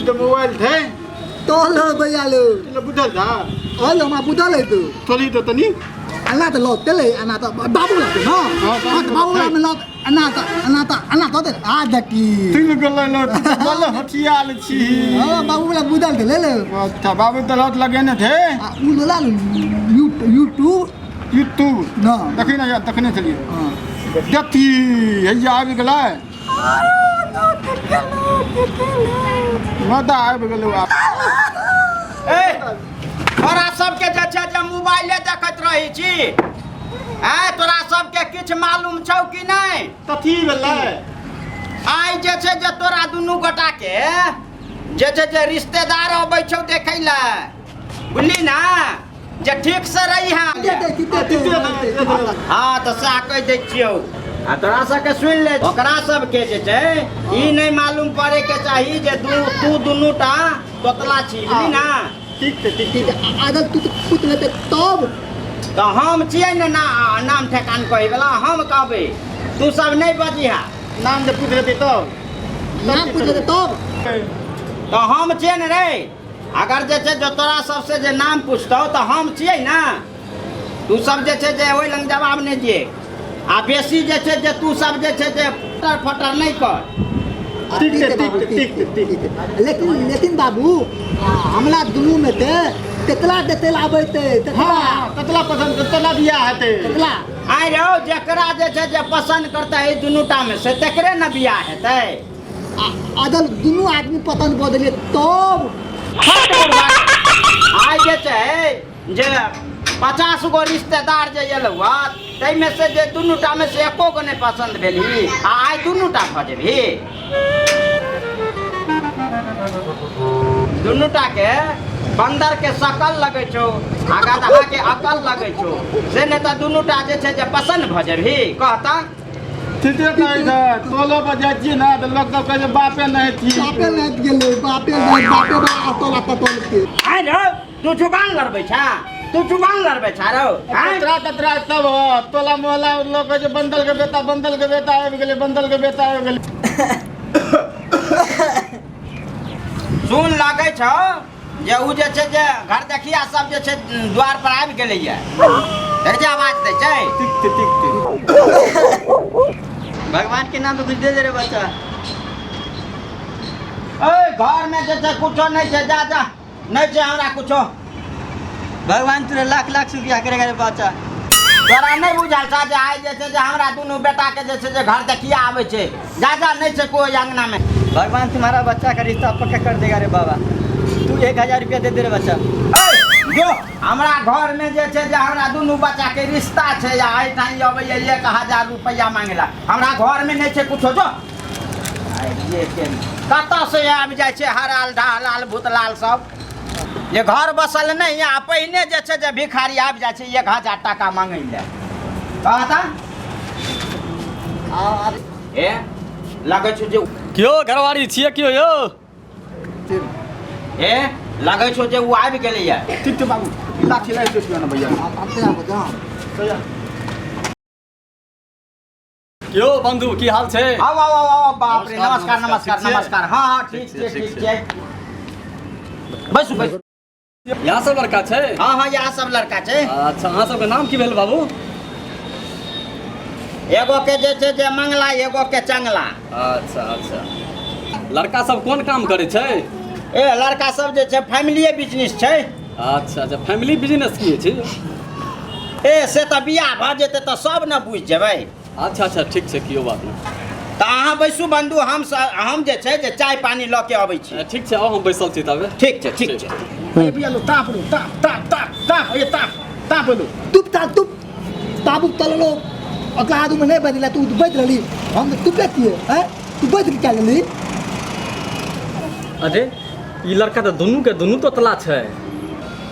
तो मोबाइल थे तोल हो भैया लो तोला बुझल था हलो मा बुझल है तू चली तो तनी अना त लौटले अना त बाबू लाते न हाँ, हाँ त बाबू में लौट अना त अना त अना त दे आ दकी तीन गोल लो बल हथियाल छी हाँ बाबू वाला बुझल थे ले ले अच्छा बाबू तो लौट लगेने थे आ उ लोला यूट्यूब यूट्यूब न देखी ना यार देखने छलिए हाँ देखी हैया आबि गेलै मदा आबि गेलै आब ए तोरा सबके जे छै जे मोबाइले देखैत रहै छी आँय तोरा सबके किछु मालूम छौ कि नहि कथी भेलै आइ जे छै जे तोरा दुनू गोटाके जे छै जे रिश्तेदार अबै छौ देखै लए बुझली ने जे ठीक से रही हाँ तऽ सएह कहि दै छियौ आ तोरा सबके सुनि ले ओकरा सबके जे छै ई नहि मालूम पड़े के चाही जे दू तू दुनू टा तोतला छी बुझली ना ठीक छै ठीक ठीक अगर तू पूछ लेते तब तऽ हम छियै ने ना नाम ठेकान कहै वला हम कहबै तू सब नहि बजिहा नाम जे पूछ लेतै तब नाम पूछ लेते तब तऽ हम छियै ने रे अगर जे छै जे तोरा सबसे जे नाम पूछतौ तऽ हम छियै ने तू सब जे छै जे ओहि लग जवाब नहि दिए आ बेसी जे छै जे तू सब जे छै जे फटर फटर नहि कर ठीक छै, ठीक छै, ठीक छै, ठीक छै। लेकिन लेकिन बाबू हमरा दुनू में ते तेतला देते आबै ते तेतला हाँ ततला पसंद ततला बियाह हेतै तेतला आइ रौ जकरा जे छै जे पसन्द करतै एहि दुनू टा मे से तकरे ने बियाह हेतै अदल दुनू आदमी पतन कऽ देलियै तब हट बुढ़बा। आइ जे छै जे 50 गो रिश्तेदार जे एलौ हँ ताहिमे से जे दुनू टा मे से एको गो नहि पसन्द भेलही आ आइ दुनू टा भऽ जेबही दुनू टा के बंदर के शकल लगै छौ आ गदहा के अकल लगै छौ से नहि तऽ दुनू टा जे छै जे पसन्द भऽ जेबही कहता ठीके कहै छै टोलो पर जाइ छियै ने तऽ लोक सब कहै छै बापे नहि छी बापे नहि गेलै बापे नहि बापे बा अतोला पतोल के आइ रौ तू जुबान लड़बै छा तू जुबान लड़बै छा रौ आँय? कतरा कतरा सब हो टोला मोहल्ला लोक कहै छै बंदल के बेटा बंदल के बेटा आबि गेलै बंदल के बेटा आबि गेलै सुन लगै छौ जे उ जे छै जे घर देखिया सब जे छै द्वार पर आबि गेलैया देखै छै आवाज दै छै ठीक छै ठीक छै भगवान के नाम पे कुछ दे दे रे बच्चा ओए घर में जे छै कुछो नहि छै जा जा नहि छै हमरा कुछो भगवान तुरे लाख लाख शुक्रिया करेगा रे बच्चा तोरा नहि बुझल छह जे आइ जे छै जे हमरा दुनू बेटा के जे छै जे घर देखिया आबै छै जा जा नहि छै कोइ अंगना में भगवान तुम्हारा बच्चा का रिश्ता पक्का कर देगा रे बाबा तू 1000 रुपया दे दे रे बच्चा ऐ, जो हमरा घर में जे छै जे हमरा दुनू बच्चा के रिश्ता छै आ एहिठाम अबैया 1000 रुपैआ मांगेला हमरा घर में नहि छै कुछो जो आइए के कतऽ से आबि जाइ छै हराल ढहलाल भूतलाल सब जे घर बसल नहि आ पहिने जे छै जे भिखारी आबि जाइ छै 1000 टाका मांगै लए कहता ए लगै छौ जे क्यों घरवारी छियै क्यों यौ ए लगै छौ जे ओ आबि गेलैया ठीक छै बाबू लाठी लागि जेतै ने भैया हम तैयार हो जाओ क्यों बंधु की हाल छै आउ आउ आउ आउ बाप रे नमस्कार, नमस्कार नमस्कार, नमस्कार ठीक छियै? नमस्कार हाँ हाँ ठीक ठीक छै छियै, ठीक छै बैसू बैसू यहाँ सब लड़का छै हाँ हाँ यहाँ सब लड़का छै अच्छा अहाँ सबके नाम की भेल बाबू एगो के जे छै जे मंगला एगो के चंगला अच्छा अच्छा लड़का सब कोन काम करै छै ए लड़का सब जे छै फैमिलीए बिजनेस छै अच्छा अच्छा फैमिली बिजनेस की होइ छै ए से तऽ बियाह भऽ जेतै तऽ सब ने बुझि जेबै अच्छा अच्छा ठीक छै कियो बात नहि तऽ अहाँ बैसू बंधु हम हम जे छै जे चाय पानी लऽ के अबै छी ठीक छै आउ हम बैसल छी तबे ठीक छै ठीक छै ए भैया लो ताप लो ताप ताप ताप ताप ए ताप ताप लो तुप ता तुप बाबू तललो ओकरा आदू में नहीं बदला तू बैठ रहली हम तो तुपे किए हैं तू बैठ के क्या लेली अरे ई लड़का तऽ दुनू के दुनू तोतला छै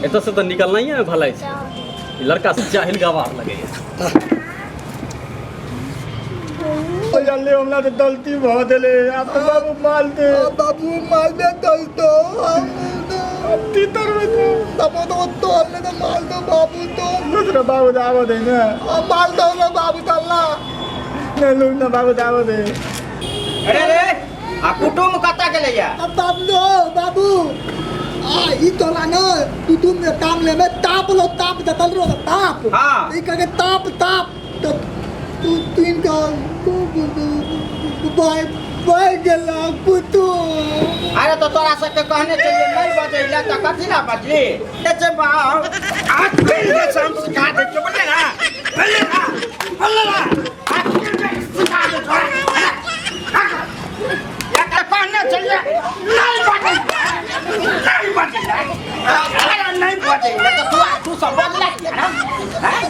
एतऽ से तऽ निकलनाइए ने भलाइ छै ई लड़का से जाहिल गवार लगैया जल्दी हमरा तऽ गलती भऽ गेलै आब तऽ बाबू माल दे बाबू माल दे दल तो हम तीतर में दे तब तो तोल ने तो माल दो बाबू तो दूसरा बाबू दावा दे ना माल दो ना बाबू तलना ना लूट ना बाबू दावा दे अरे रे आ कुटुम कतऽ गेलैया? अब बाबू बाबू आ ई तोला न तू तुम काम ले में ताप लो ताप जतल रो ताप। हाँ। ई कहे ताप ताप तो तू तीन का बाय बाय गेला कुटुम। अरे तो तोरा सबके कहने चाहिए नहीं बजैला तऽ कथी ला बजली? जे बाप आज फिर जे हम सिखा दे छियौ, बुझले ना? बुझले ना? बुझले ना? आज फिर जे सिखा दे छियौ। एकर कहने चाहिए नहीं बजैला, नहीं बजैला, अरे नहीं बजैला तऽ तू